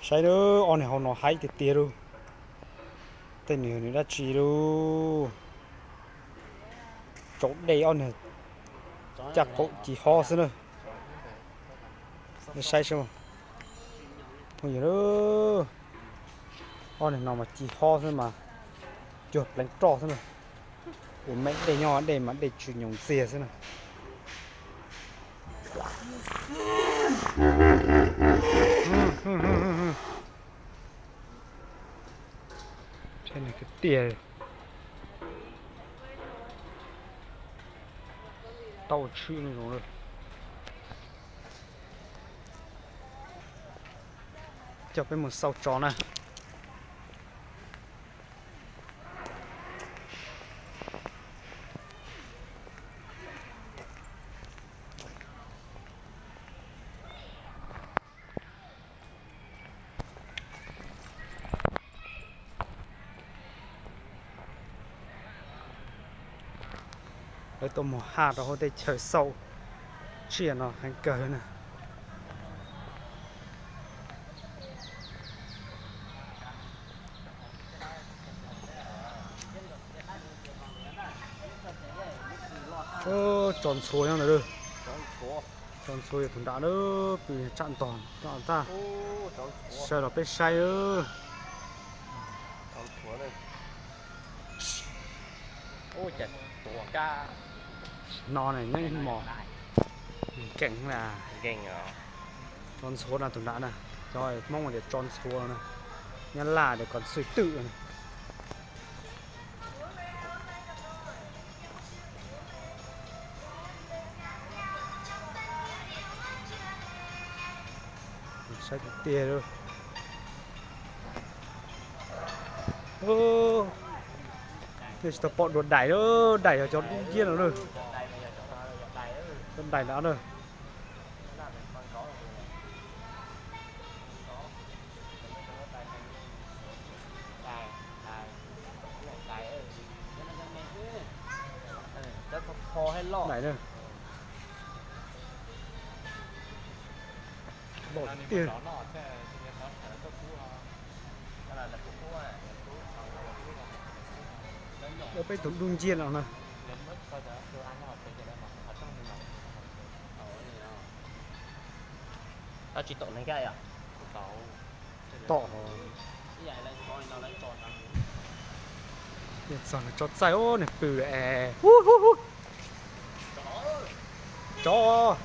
Saib na, ob niag hauv no haib tiag tiag lauj. Tej niag nws dab tsi lauj. Tsaus dej ob niag caj qaum ci hob xwb na. Nej saib seb. Phooj ywg, ob niag no mas ci hob xwb mas cuag pleev roj xwb na. Ua me dej nyob dej mas dej tsw nyoos ntxiag xwb na. Tiag, tau tshwm zoo. Coj peb mus xauj tso na. Lawv tuaj mus haj rau hauv teb chaws xauj tsiaj no heev kawg na. Tso ntxhua nyob ntawd. Tso ntxhua yog tus nram na, pw tsam ntog tag. Sawv los peb saib. No ne neb mos nkees na. Tso ntxhua no tus nram na, cov Hmoob tias tso ntxhua no na, Nyab Laj tias còn sư tử na. Saib tiag tiag lauj. Nej tsis tau pom dua daim, daim yog cov dub nciab no na. Cov daim ntawd na. Daim na. Loj tiag. Lawv peb tus dub nciab no na. Tsis tom neeg kaj yom? Tom. Txog nws tso txaij, niag pw es. Tsov.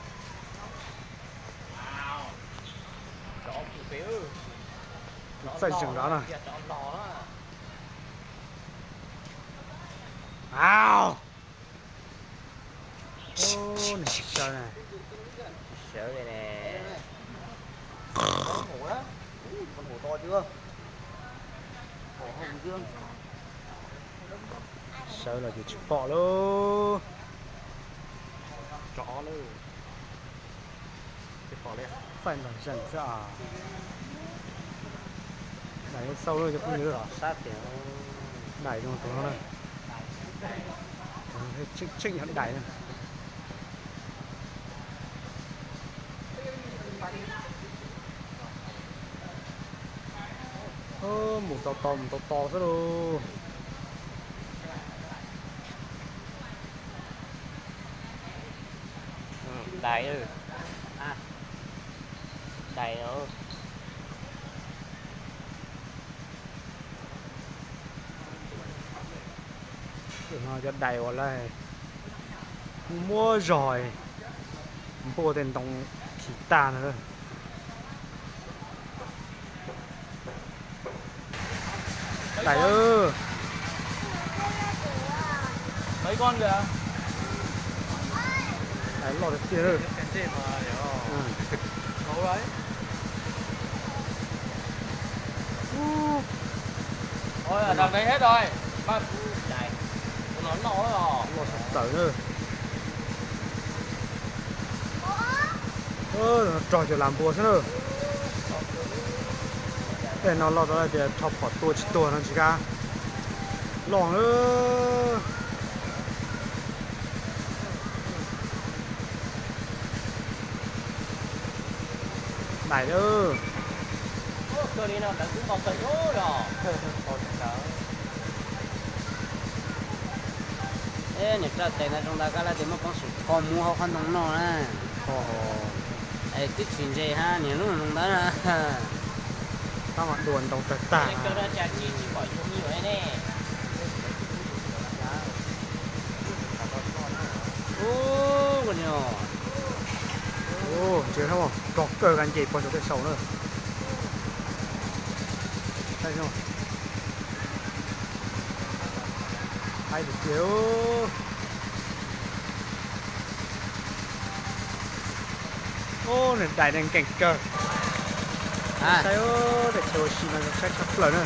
Txaij zeeg nrad na. Au. Niag sawv na. Sawv li ne. Sawv los ces tsis pom lauj. Txaij nrog zeeg xwb as. Daim xauj lawm cov phooj ywg. Daim no tus no na. Tseem tseem yog daim na. Mus tau tau mus tau tau xwb lauj. Dais, dais. Cov dais uas lawv muab zog npuaj tej ntoo khi tag na. Dais, dais loj tiag tiag. Loj sab tawm na. Rog cov las npua xwb na. Tej no loj tau tias rho phom tua tsis tuag no tsis kav. Loj na. Dais lawm. Kawg li no lawv twb npau taws os. Niam raj tes ntawd zoo ntawd koj lab tias muaj peev xwm kho mus hauv qhov ntoo no na. Es twb tsis ntse hab niag lub zoo ntawd na. Tab mas dua ntoo tag tag. Ntsia, rog kawg nkaus nce pog saum tej saum na. Haib tiag tiag. Ub, nws dais nkees kawg. Saib, daim chaw ua si no zoo saib tshaj plaws na.